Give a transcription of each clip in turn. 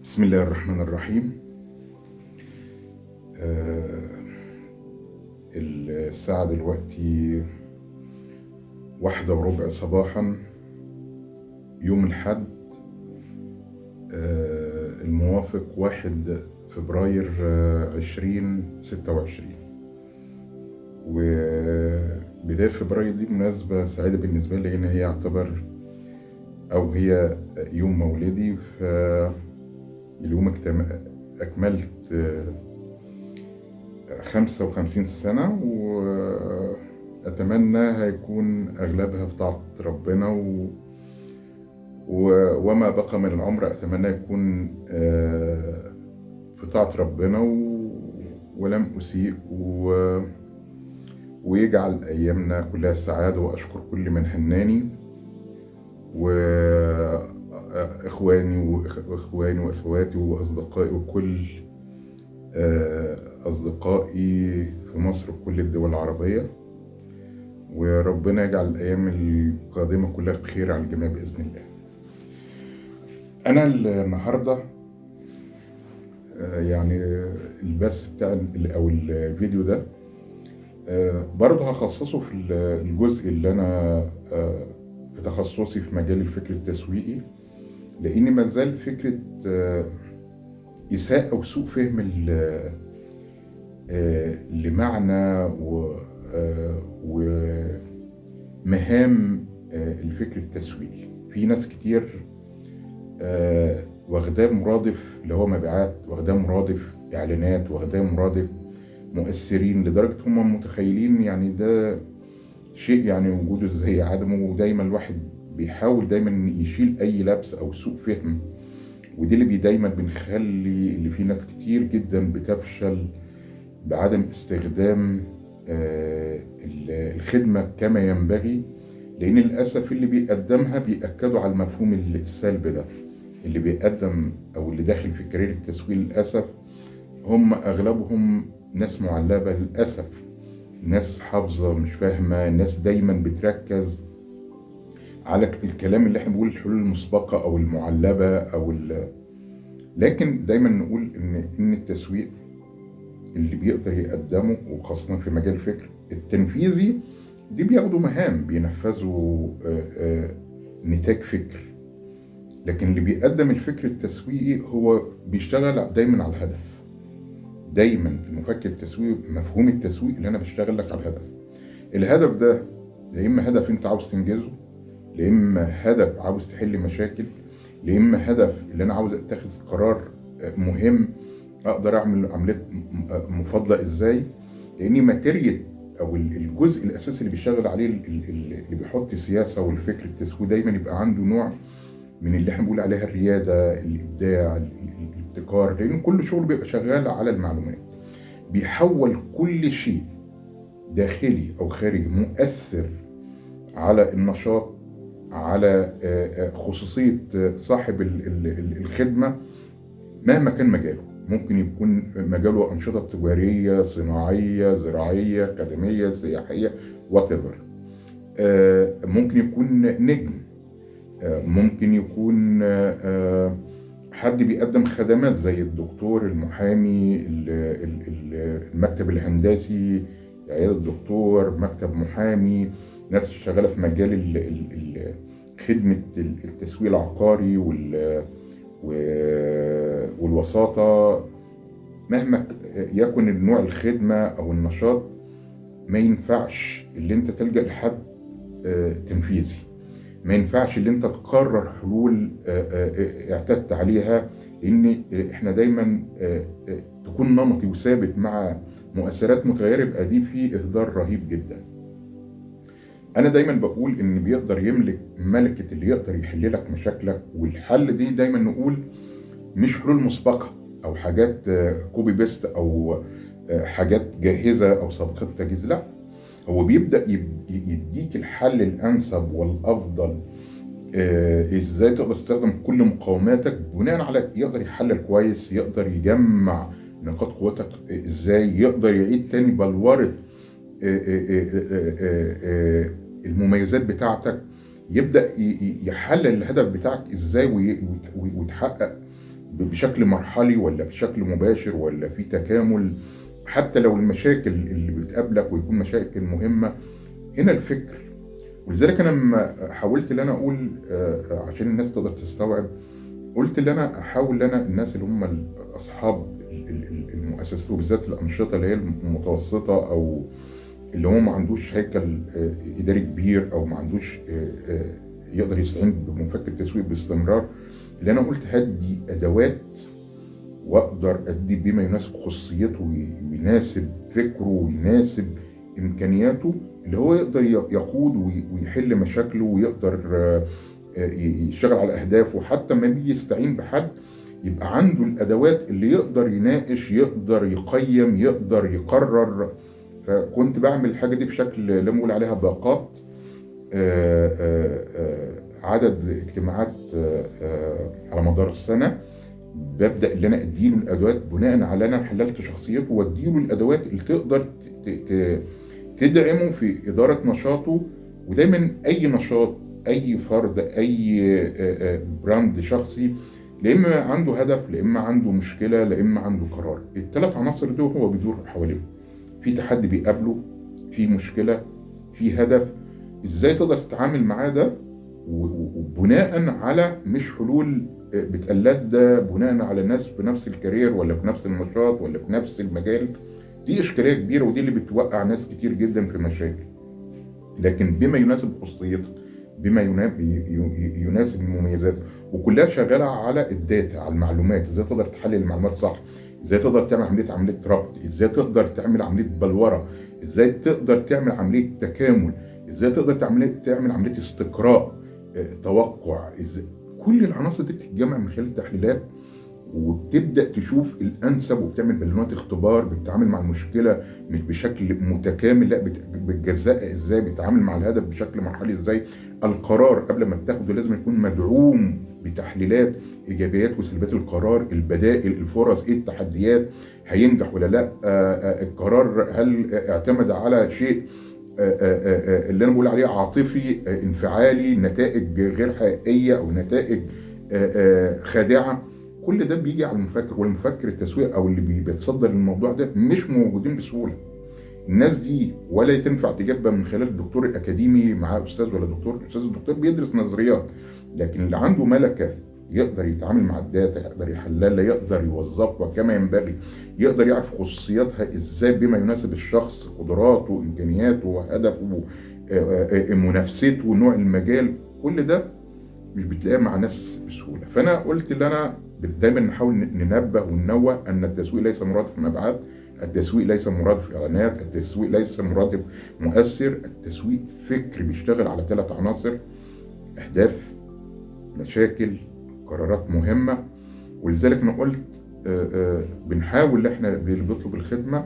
بسم الله الرحمن الرحيم. الساعة دلوقتي 1:15 صباحا يوم الحد، الموافق 1 فبراير 2026. وبداية فبراير دي مناسبة سعيدة بالنسبة لي، لأن هي يعتبر أو هي يوم مولدي. فاليوم أكملت 55 سنة، وأتمنى هيكون أغلبها في طاعة ربنا، وما بقى من العمر أتمنى يكون في طاعة ربنا ولم أسيء، ويجعل أيامنا كلها سعادة. وأشكر كل من هناني وإخواني وإخواتي وأصدقائي وكل أصدقائي في مصر وكل الدول العربية، وربنا يجعل الأيام القادمة كلها بخير على الجميع بإذن الله. أنا النهاردة يعني البث بتاع أو الفيديو ده برضه هخصصه في الجزء اللي أنا في تخصصي في مجال الفكر التسويقي، لأن ما زال فكرة إساءة وسوء فهم لمعنى ومهام الفكر التسويقي. في ناس كتير واخداه مرادف اللي هو مبيعات، واخداه مرادف إعلانات، واخداه مرادف مؤثرين، لدرجة هم متخيلين يعني ده شيء يعني وجوده ازاي عدمه. ودايما الواحد بيحاول دايما يشيل أي لبس أو سوء فهم، ودي اللي دايما بنخلي اللي فيه ناس كتير جدا بتفشل بعدم استخدام الخدمة كما ينبغي، لأن للأسف اللي بيقدمها بيأكدوا على المفهوم السلبي ده. اللي بيقدم أو اللي داخل في career التسويق للأسف هم أغلبهم ناس معلبة، للأسف ناس حافظة مش فاهمة، ناس دايما بتركز على الكلام اللي احنا بنقول الحلول المسبقة أو المعلبة أو لكن دايما نقول إن التسويق اللي بيقدر يقدمه، وخاصة في مجال الفكر التنفيذي، دي بياخدوا مهام بينفذوا نتاج فكر. لكن اللي بيقدم الفكر التسويقي هو بيشتغل دايما على الهدف. دايما المفكر التسويقي مفهوم التسويق اللي انا بشتغل لك على الهدف. الهدف ده يا اما هدف انت عاوز تنجزه، يا اما هدف عاوز تحل مشاكل، يا اما هدف اللي انا عاوز اتخذ قرار مهم اقدر اعمل عملية مفاضله ازاي. لان material او الجزء الاساسي اللي بيشتغل عليه اللي بيحط سياسة والفكر التسويقي دايما يبقى عنده نوع من اللي احنا بنقول عليها الرياده، الابداع، الابتكار، لان كل شغل بيبقى شغال على المعلومات. بيحول كل شيء داخلي او خارجي مؤثر على النشاط، على خصوصية صاحب الخدمة مهما كان مجاله. ممكن يكون مجاله انشطة تجارية، صناعية، زراعية، خدميه، سياحية، whatever. ممكن يكون نجم، ممكن يكون حد بيقدم خدمات زي الدكتور، المحامي، المكتب الهندسي، عيادة الدكتور، مكتب محامي، ناس شغالة في مجال خدمة التسويق العقاري والوساطة. مهما يكن النوع الخدمة أو النشاط، ما ينفعش اللي انت تلجأ لحد تنفيذي، ما ينفعش اللي انت تقرر حلول اعتدت عليها، لان احنا دايما تكون نمطي وثابت مع مؤثرات متغيرة، يبقى دي في اهدار رهيب جدا. انا دايما بقول ان بيقدر يملك ملكة اللي يقدر يحل لك مشاكلك، والحل دي دايما نقول مش حلول مسبقة او حاجات copy paste او حاجات جاهزة او سابقة تجهيز، لا، هو بيبدأ يديك الحل الأنسب والأفضل. إزاي تقدر تستخدم كل مقاوماتك بناء على يقدر يحلل كويس، يقدر يجمع نقاط قوتك إزاي، يقدر يعيد تاني بلورة المميزات بتاعتك، يبدا يحلل الهدف بتاعك ازاي ويتحقق بشكل مرحلي ولا بشكل مباشر ولا في تكامل، حتى لو المشاكل اللي بتقابلك ويكون مشاكل مهمة. هنا الفكر. ولذلك انا لما حاولت ان انا اقول عشان الناس تقدر تستوعب، قلت ان انا احاول ان انا الناس اللي هم اصحاب المؤسسات وبالذات الانشطة اللي هي المتوسطة او اللي هو ما عندوش هيكل اداري كبير او ما عندوش يقدر يستعين بمفكر تسويق باستمرار، اللي انا قلت هدي ادوات واقدر ادي بما يناسب خصوصيته ويناسب فكرة ويناسب امكانياته، اللي هو يقدر يقود ويحل مشاكله ويقدر يشتغل على اهدافه. حتى ما بيجي يستعين بحد يبقى عنده الادوات اللي يقدر يناقش، يقدر يقيم، يقدر يقرر. فكنت بعمل الحاجة دي بشكل لما اقول عليها باقات، عدد اجتماعات على مدار السنة، ببدا اللي انا اديله الادوات بناء على انا حللت شخصيته، واديله الادوات اللي تقدر تدعمه في ادارة نشاطه. ودايما اي نشاط، اي فرد، اي brand شخصي، لا اما عنده هدف، لا اما عنده مشكلة، لا اما عنده قرار. الثلاث عناصر دول هو بيدور حواليهم. في تحدي بيقابله، في مشكلة، في هدف، ازاي تقدر تتعامل معاه ده، وبناء على مش حلول بتقلد ده، بناء على ناس بنفس ال career ولا بنفس النشاط ولا بنفس المجال. دي اشكالية كبيرة، ودي اللي بتوقع ناس كتير جدا في مشاكل. لكن بما يناسب خصوصيتها، بما يناسب مميزاتها، وكلها شغالة على ال data، على المعلومات، ازاي تقدر تحلل المعلومات صح، ازاي تقدر تعمل عملية ربط، ازاي تقدر تعمل عملية بلوره، ازاي تقدر تعمل عملية تكامل، ازاي تقدر تعمل عملية استقراء، توقع. كل العناصر دي بتتجمع من خلال التحليلات، وبتبدا تشوف الانسب، وبتعمل بالونات اختبار، بتتعامل مع المشكلة مش بشكل متكامل، لا بتجزأها ازاي، بتتعامل مع الهدف بشكل مرحلي ازاي. القرار قبل ما تاخده لازم يكون مدعوم بتحليلات، ايجابيات وسلبيات القرار، البدائل، الفرص، ايه التحديات، هينجح ولا لا، القرار هل اعتمد على شيء اللي انا بقول عليه عاطفي، انفعالي، نتائج غير حقيقية او نتائج خادعه. كل ده بيجي على المفكر، والمفكر التسويق او اللي بيتصدر الموضوع ده مش موجودين بسهولة. الناس دي ولا تنفع تجيبها من خلال الدكتور الاكاديمي معاه استاذ ولا دكتور. استاذ الدكتور بيدرس نظريات، لكن اللي عنده ملكه يقدر يتعامل مع ال data، يقدر يحللها، يقدر يوظفها كما ينبغي، يقدر يعرف خصوصياتها ازاي بما يناسب الشخص، قدراته، امكانياته، هدفه، منافسته، نوع المجال. كل ده مش بتلاقيه مع ناس بسهولة. فانا قلت اللي انا دايما نحاول ننبه وننوه ان التسويق ليس مرادف مبيعات، التسويق ليس مرادف اعلانات، التسويق ليس مرادف مؤثر. التسويق فكر بيشتغل على 3 عناصر: اهداف، مشاكل، قرارات مهمة. ولذلك انا قلت بنحاول احنا اللي بيطلب الخدمة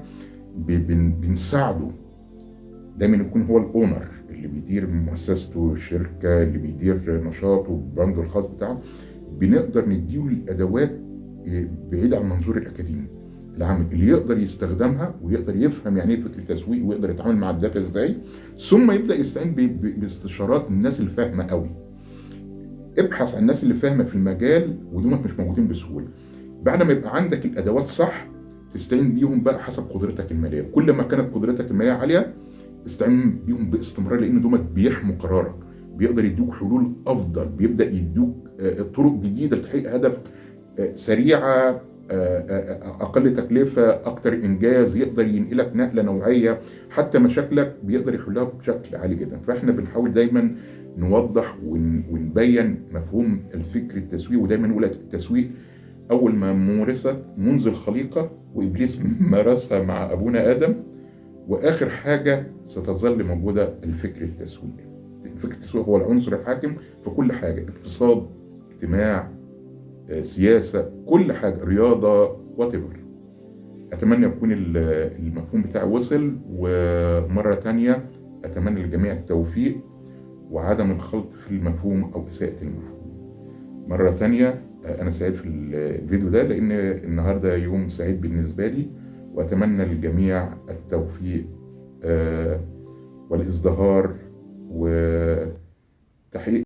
بنساعده دايما يكون هو ال owner اللي بيدير مؤسسته، الشركة اللي بيدير نشاطه، brand ه الخاص بتاعه. بنقدر نديله الادوات بعيد عن المنظور الاكاديمي العام اللي يقدر يستخدمها ويقدر يفهم يعني ايه فكرة تسويق، ويقدر يتعامل مع ال data ازاي، ثم يبدا يستعين باستشارات الناس اللي فاهمه قوي. ابحث عن الناس اللي فاهمه في المجال، ودول مش موجودين بسهولة. بعد ما يبقى عندك الادوات صح تستعين بيهم بقى حسب قدرتك المالية. كل ما كانت قدرتك المالية عالية استعين بيهم باستمرار، لان دول بيحموا قرارك، بيقدر يدوك حلول افضل، بيبدا يدوك طرق جديدة لتحقيق هدف سريعة، اقل تكلفة، اكتر انجاز، يقدر ينقلك نقله نوعية، حتى مشاكلك بيقدر يحلها بشكل عالي جدا. فاحنا بنحاول دايما نوضح ونبين مفهوم الفكر التسويق، ودايما نقول التسويق اول ما مورست منذ الخليقة، وابليس مارسها مع ابونا ادم، واخر حاجة ستظل موجودة الفكر التسويقي. الفكر التسويقي هو العنصر الحاكم في كل حاجة: اقتصاد، اجتماع، سياسة، كل حاجة، رياضة، whatever. اتمنى يكون المفهوم بتاعي وصل، ومرة تانية اتمنى للجميع التوفيق وعدم الخلط في المفهوم او اساءه المفهوم. مرة تانية انا سعيد في الفيديو ده لان النهارده يوم سعيد بالنسبة لي، واتمنى للجميع التوفيق والازدهار، واتمنى تحقيق